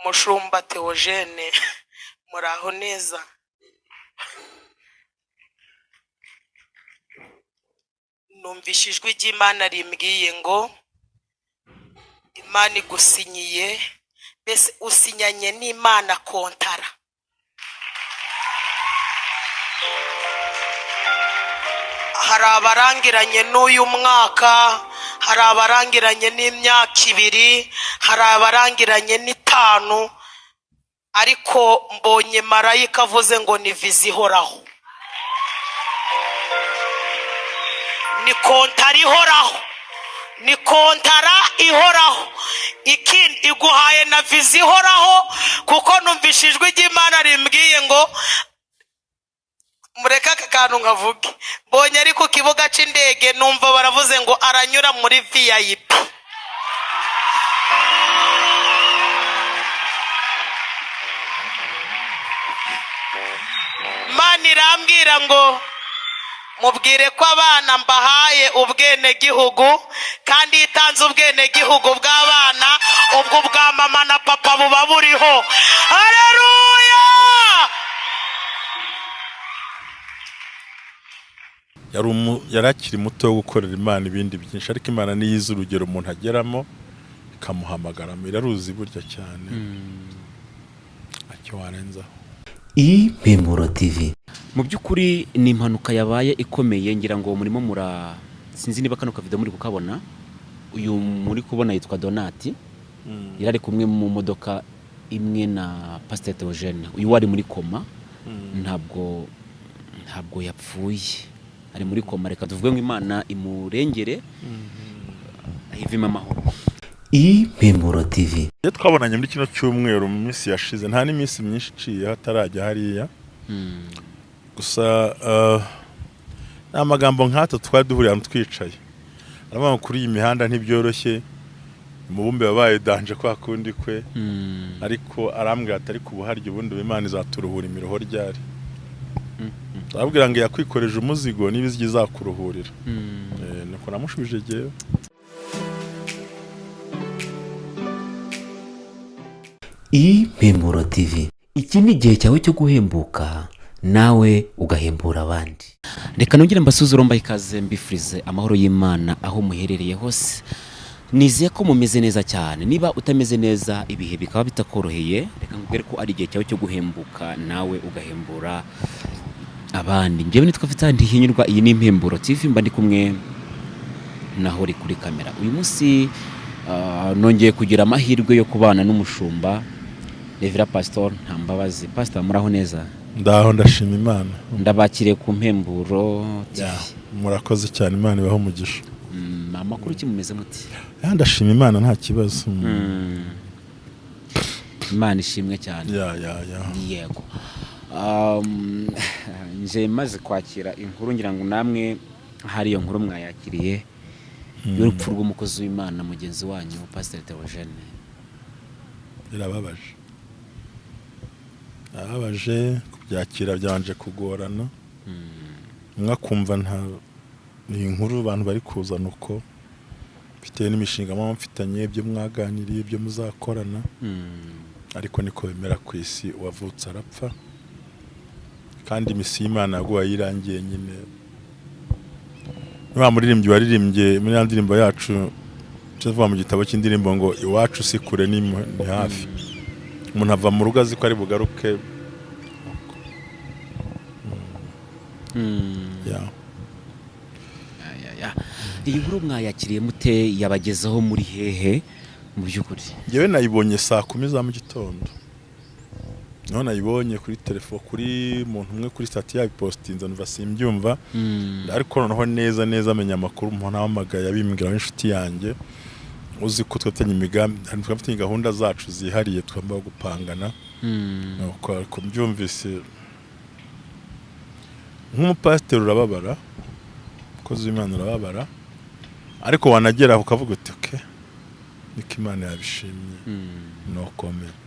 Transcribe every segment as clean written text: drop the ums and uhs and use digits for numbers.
Mushumba Theogene, muraho neza. Numvise ijwi ry'Imana rimbwiye ngo Imana igusinyiye, mbese usinyanye n'Imana kontara. Hari abarangiranye n'uyu mwaka, hari abarangiranye n'imyaka 2, hari abarangiranye n'5, ariko mbonye marayika avuze ngo ni viza ihoraho, ni kontara ihoraho, ni kontara ihoraho. Ikindi iguhaye na viza ihoraho, kuko numvise ijwi ry'Imana rimbwiye ngo mureke aka kantu nkavuge. Mbonye ari ku kibuga cy'indege, numva baravuze ngo aranyura muri VIP. Imana irambwira ngo mubwire ko abana mbahaye ubwenegihugu, kandi iyo itanze ubwenegihugu bw'abana, ubwo bwa mama na papa buba buriho. Haleluya! Yari akiri muto wo gukorera Imana ibindi byinshi, ariko Imana niyo izi urugero umuntu ageramo ikamuhamagaramo, iraruzi burya cyane. Ntacyo warenzaho. Impemburo TV. Mu by'ukuri ni impanuka yabaye ikomeye, ngira ngo murimo mura sinzi niba kano kavido muri kukabona. Uyu muri kubona yitwa Donati, yari ari kumwe mu modoka imwe na Pasteur Theogene. Uyu wari muri koma, ntabwo yapfuye, ari muri koma. Reka tuvuge ngo Imana imurengere, ayivemo amahoro. Impemburo TV. Iyo twabonanye muri kino cyumweru mu minsi yashize, nta n'iminsi myinshi iciye hatarajya hariya. Gusa ni amagambo nk'atatu twari duhuriye ahantu twicaye. Aravuga kuri iyi mihanda ntibyoroshye, umubumbe wabaye danje kwa kundi kwe, ariko arambwira ati ariko ubuharya ubundi Imana izaturuhura imiruho ryari. Arabwira ngo yakwikoreje umuzigo niba izijya izakuruhurira. Nuko namushubije jyewe. Impemburo TV. Iki ni igihe cyawe cyo guhembuka, nawe ugahembura abandi. Reka nongere mbasuze mbahe ikaze, mbifurize amahoro y'Imana aho muherereye hose. Nizeye ko mumeze neza cyane. Niba utameze neza, ibihe bikaba bitakoroheye, reka nkubwire ko ari igihe cyawe cyo guhembuka, nawe ugahembura abandi. Njyewe nitwa Vital Ntihinyurwa, iyi ni Impemburo TV, mba ndi kumwe na Hori kuri kamera. Uyu munsi nongeye kugira amahirwe yo kubana n'umushumba Revera Pastor Ntambabazi. Pastor, muraho neza? Ndaho, ndashima Imana. Ndabakiriye ku Mpemburo TV. Murakoze cyane, Imana ibahe umugisha. Amakuru ki mumeze muti? Ndashima Imana nta kibazo. Imana ishimwe cyane. Yego. Nje maze kwakira inkuru, ngira ngo namwe hari iyo nkuru mwayakiriye y'urupfu rw'umukozi w'Imana mugenzi wanyu Pastor Theogene. Birababaje. Birababaje, kubyakira byanje kugorana. Umwe akumva nta ni inkuru abantu bari kuzana uko bitewe n'imishinga muba mufitanye, ibyo mwaganiriye, ibyo muzakorana. Ariko niko bimera ku isi, uwavutse arapfa, kandi imisi y'Imana yaguhaye irangiye nyine. Wa muririmbyi waririmbye muri ya ndirimbo yacu tuvuga mu gitabo cy'indirimbo ngo iwacu si kure ni hafi. Umuntu ava mu rugo azi ko ari bugaruke. Iyi nkuru mwayakiriye mute? Yabagezeho muri hehe mu by'ukuri? Njyewe nayibonye saa 10 za mu gitondo. Niho nayibonye kuri telefone, kuri muntu umwe kuri stati yabipostinze, numva simbyumva. Ariko noneho neza neza amenya amakuru, umuntu ahamagaye abimbwira w'inshuti yanjye, uzi ko twafitanye imigambi, twafitanye gahunda zacu zihariye tugomba gupangana. Nuko ariko mbyumvise nk'umupasiteri urababara, umukozi w'Imana urababara, ariko wanagera ukavuga uti okay, niko Imana yabishimye, no comment.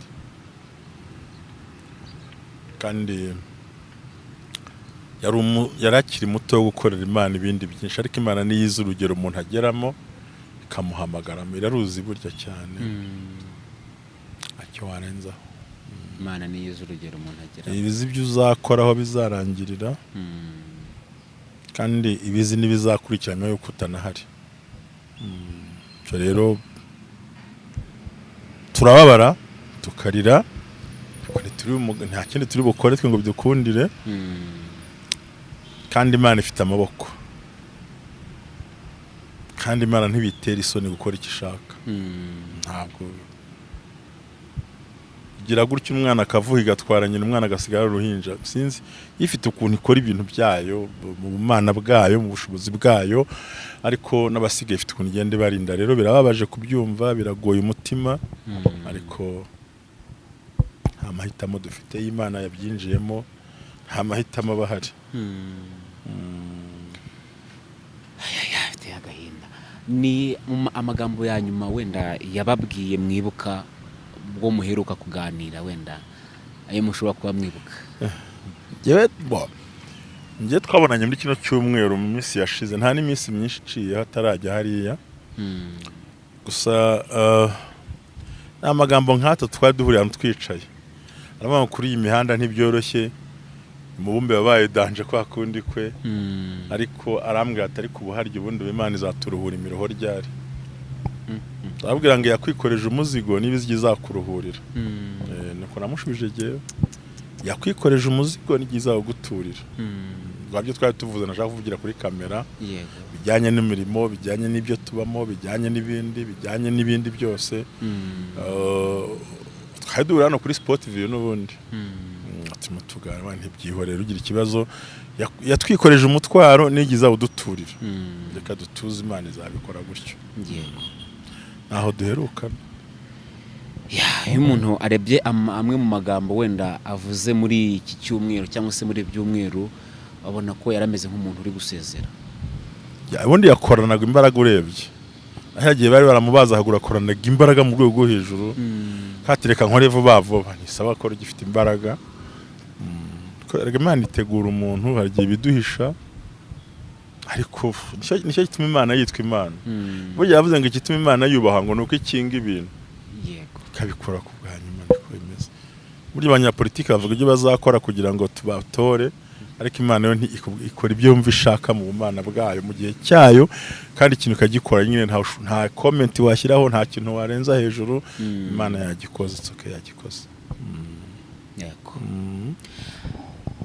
Kandi yari akiri muto wo gukorera Imana ibindi byinshi, ariko Imana niyo izi urugero umuntu ageramo ikamuhamagaramo, iraruzi burya cyane. Ntacyo warenzaho. Imana niyo izi urugero umuntu agera. Ibizi ibyo uzakora aho bizarangirira, kandi ibizi n'ibizakurikira nyuma y'uko utanahari. Icyo rero turababara tukarira, nta kindi turi bukore twe ngo bidukundire. Kandi Imana ifite amaboko, kandi Imana ntibitera isoni gukora icyo ishaka. Ntabwo gira gutya umwana akavuga igatwara nyina, umwana agasigara uruhinja. Sinzi, ifite ukuntu ikora ibintu byayo mu bumana bwayo, mu bushobozi bwayo, ariko n'abasigaye ifite ukuntu igenda ibarinda. Rero birababaje kubyumva, biragoye umutima, ariko nta mahitamo dufite. Y'Imana yabyinjiyemo, nta mahitamo aba ahari. Biteye agahinda. Ni amagambo ya nyuma wenda yababwiye mwibuka ubwo muheruka kuganira, wenda ayo mushobora kuba mwibuka? Njye twabonanye muri kino cyumweru mu minsi yashize, nta n'iminsi myinshi iciye hatarajya hariya. Gusa ni amagambo nk'atatu twari duhuriye ahantu twicaye. Aravuga ngo kuri iyi mihanda ntibyoroshye, umubumbe wabaye danje kwa kundi kwe, ariko arambwira ati ariko ubu harya ubundi Imana izaturuhura imiruho ryari? Arabwira ngo yakwikoreje umuzigo niba izijya izakuruhurira. Nuko namushubije jyewe, yakwikoreje umuzigo n'igihe izaguturira. Rwabyo twari tuvuze, nashaka kuvugira kuri kamera, bijyanye n'imirimo, bijyanye n'ibyo tubamo, bijyanye n'ibindi, bijyanye n'ibindi byose. Twari duhura hano kuri Sport View n'ubundi turimo tuganira, ntibyihorere ugira ikibazo, yatwikoreje umutwaro n'igihe izawuduturira. Reka dutuze, Imana izabikora gutyo. Naho duherukana. Iyo umuntu arebye amwe mu magambo wenda avuze muri iki cyumweru cyangwa se muri ibyumweru, abona ko yarameze nk'umuntu uri gusezera. Ubundi yakoranaga imbaraga urebye. Aho yagiye bari baramubaza ahagura, akoranaga imbaraga mu rwego rwo hejuru. Katereka nkore vuba vuba, ntisaba ko gifite imbaraga. Imana itegura umuntu, hari igihe ibiduhisha, ariko nicyo gituma Imana yitwa Imana. Burya yavuze ngo igituma Imana yubaha ngo nuko ikinga ibintu, yego, ikabikora ku bwa nyuma. Niko bimeze. Burya abanyapolitiki bavuga ibyo bazakora kugira ngo tubatore, ariko Imana yo ikora ibyo yumva ishaka mu bumana bwayo mu gihe cyayo, kandi ikintu ikagikora nyine, nta comment washyiraho, nta kintu warenza hejuru. Imana yagikoze, it's okay, yagikoze. Yego.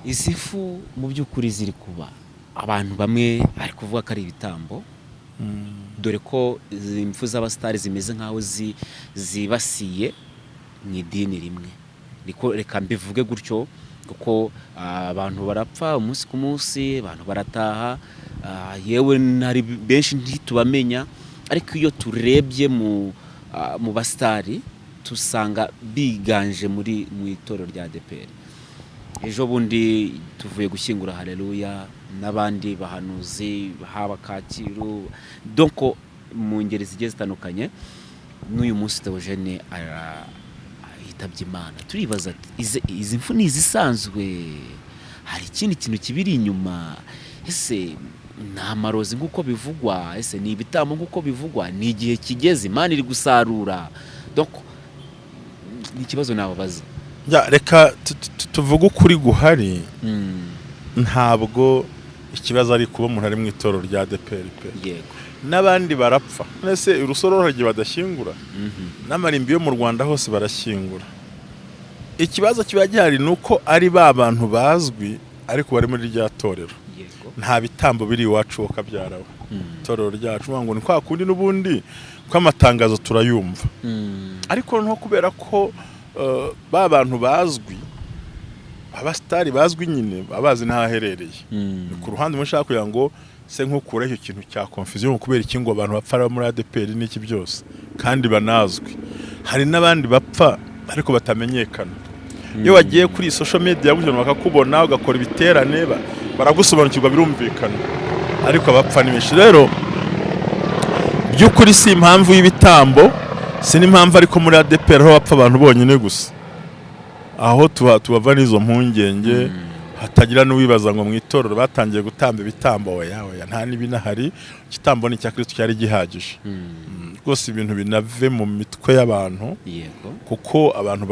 Izi fu mu by'ukuri ziri kuba, abantu bamwe bari kuvuga ko ari ibitambo, dore ko izi mfu z'abasitari zimeze nk'aho zibasiye mu idini rimwe. Reka mbivuge gutyo, kuko abantu barapfa umunsi ku munsi, abantu barataha, yewe hari benshi ntitubamenya, ariko iyo turebye mu basitari tusanga biganje mu itorero rya ADEPR. Ejo bundi tuvuye gushyingura Haleluya n'abandi bahanuzi, haba Kacyiru, donc mu ngeri zigiye zitandukanye. N'uyu munsi Theogene yitabye Imana. Turibaza ati izi mfu ni izisanzwe, hari ikindi kintu kibiri inyuma? Ese ni amarozi nk'uko bivugwa? Ese ni ibitambo nk'uko bivugwa? Ni igihe kigeze Imana iri gusarura? Donc ni ikibazo nababaza. Reka tuvuge ukuri guhari. Ntabwo ikibazo ari kuba umuntu ari mu itorero rya ADEPR pe. N'abandi barapfa. Nese urusororo hagiye badashyingura, n'amarimbi yo mu Rwanda hose barashyingura. Ikibazo kiba gihari ni uko ari ba bantu bazwi ariko bari muri rya torero. Nta bitambo biri iwacu kabyarawe. Itorero ryacu ngo ni kwa kundi n'ubundi ko amatangazo turayumva. Ariko nko kubera ko ba bantu bazwi, abasitari bazwi nyine abazi ntaherereye. Ni ku ruhande mushaka kugira ngo se nkukura icyo kintu cya confusion, kubera iki ngo abantu bapfa muri ADEPR n'iki byose kandi banazwi. Hari n'abandi bapfa ariko batamenyekana. Iyo wagiye kuri social media gutyo bakakubona ugakora ibiterane baragusobanukirwa birumvikana, ariko abapfa ni benshi. Rero by'ukuri si impamvu y'ibitambo, si n'impamvu ariko muri ADEPR aho bapfa abantu bonyine gusa, aho tubava n'izo mpungenge. Hatagira n'uwibaza ngo mu itorero batangiye gutamba ibitambo. Oya, oya, nta n'ibinahari. Igitambo ni icya Kristo cyari gihagije. Rwose ibintu binave mu mitwe y'abantu, kuko abantu